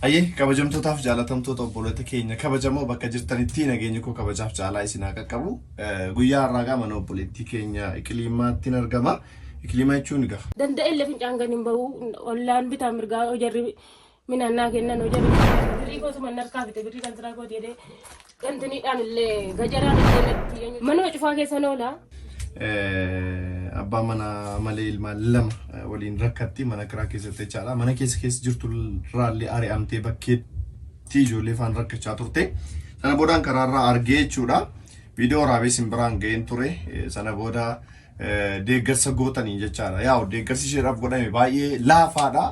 Hayyee kabajamtootaaf jaalatamtoota obboloota keenya kabajamoo bakka jirtanitti nageenyi koo kabajaaf caalaa isin haa qaqqabu. Guyyaa har'aa gaa mana obboleettii keenya Ikiliimaattiin argama. Ikiliimaa jechuun egaa. Danda'e illee fincaan gad hin bahu. Ollaan bitaa mirgaa hojarri minaan naa kennan hojarri birrii kootuma narkaa fite birrii kan siraa kooti jedhee gantiniidhaan illee gajaraan illee natti manuma cufaa keessan oola. Abbaa manaa malee ilmaan lama waliin rakkatti mana kiraa keessatti jechaadha. Mana keessa keessa jirtu irraallee ari'amtee bakkeetti ijoollee faan rakkachaa turte. Sana boodaan karaarraa argee jechuudha. Viidiyoo waraabee isin biraan ga'een ture. Sana booda deeggarsa gootaniin jechaadha. Yaa'u deeggarsi isheedhaaf godhame baay'ee laafaadha.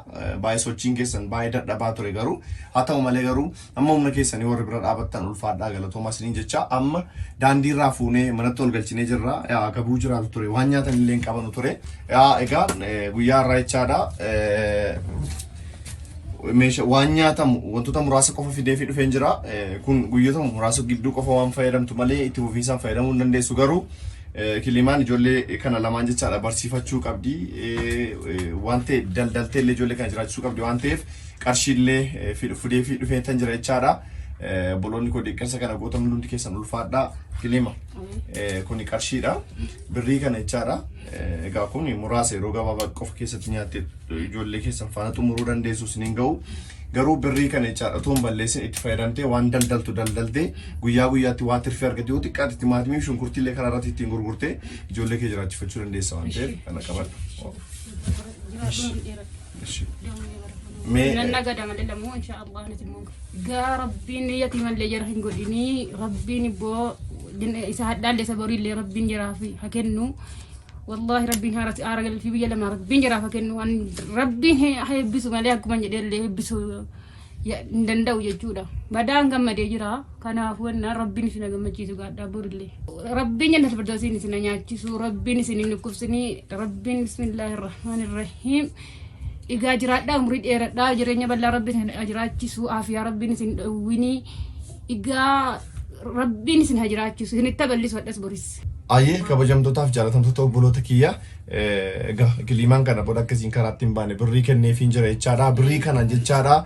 Baay'ee sochiin keessan baay'ee dadhabaa ture garuu haa ta'u malee garuu amma humna keessanii warri bira dhaabattan ulfaadhaa galatoomaa isiniin jecha amma daandiirraa fuunee manatti ol galchinee jirra. Yaa gabuu jiraatu ture waan nyaatan illee hin qabanu ture. Yaa egaa guyyaa har'aa jechaadha. Meesha waan nyaatamu wantoota muraasa qofa fidee fi dhufeen jira. Kun guyyoota muraasa gidduu qofa waan fayyadamtu malee itti fufiinsaan fayyadamuu hin dandeessu garuu Kilimaan ijoollee kana lamaan jechaadha barsiifachuu qabdi. Waan ta'e daldaltee illee ijoollee kana jiraachisuu qabdi waan ta'eef qarshii illee fidee fi dhufee tan jira jechaadha. Obboloonni koo deeggarsa kana gootan hundi keessan ulfaadha. Kilima kuni qarshiidha. Birrii kana jechaadha. Egaa kun muraasa yeroo gabaabaa qofa keessatti nyaattee ijoollee keessan faana xumuruu dandeessu isiniin ga'u. Garuu birrii kana jechaadha otoo hin balleessin itti fayyadamtee waan daldaltu daldaltee guyyaa guyyaatti waa tirfii argatte yoo xiqqaate timaatimii fi shunkurtii illee karaa irratti ittiin gurgurtee ijoollee kee jiraachifachuu dandeessa waan ta'eef kana qabadhu. Ishi. Mee Nan nagada malee lammuu insha Allah nati immoo gaa rabbiin yatiimallee jara hin godhinii rabbiin ibboo isa hadhaallee isa boriillee rabbiin jaraaf ha kennu. Wallaahi rabbiin haara haara galfii biyya lamaa rabbiin jaraaf haa kennu. An rabbiin haa eebbisu malee akkuma jedhee illee eebbisu hin danda'u jechuudha. Badaan gammadee jira. Kanaafuu ennaan rabbiin isin haa gammachiisu gaadhaa borillee. Rabbiin jannata firdawsiin isin haa nyaachisu. Rabbiin isin hin dhukkubsinii. Rabbiin bismillaahi rahmaani rahiim. Egaa jiraadhaa umurii dheeradhaa jireenya bal'aa rabbiin isin haa jiraachisu. Aafiyaa rabbiin isin dhowwinii. Egaa rabbiin isin haa jiraachisu. Isinitti haa bal'isu hadhas boris. Ayyee kabajamtootaaf jaalatamtoota obboloota kiyya egaa kiliimaan kana booda akkasiin karaatti hin baane birrii kenneefiin jira jechaadha. Birrii kana jechaadha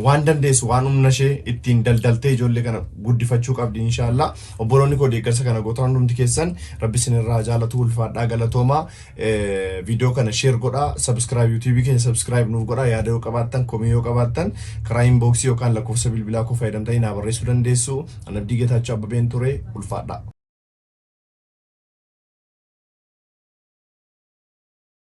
waan dandeessu waan humna ishee ittiin daldaltee ijoollee kana guddifachuu qabdi inshaallah. Obboloonni koo deeggarsa kana gootan hundumti keessan rabbi isinirraa jaalatu ulfaadhaa galatoomaa. Viidiyoo kana share godhaa subscribe YouTube keenya subscribe nuuf godhaa yaada yoo qabaattan komii yoo qabaattan karaa inbox yookaan lakkoofsa bilbilaa koo fayyadamtanii naa barreessuu dandeessu. An Abdii Geetaachoo Abbabeen ture ulfaadhaa.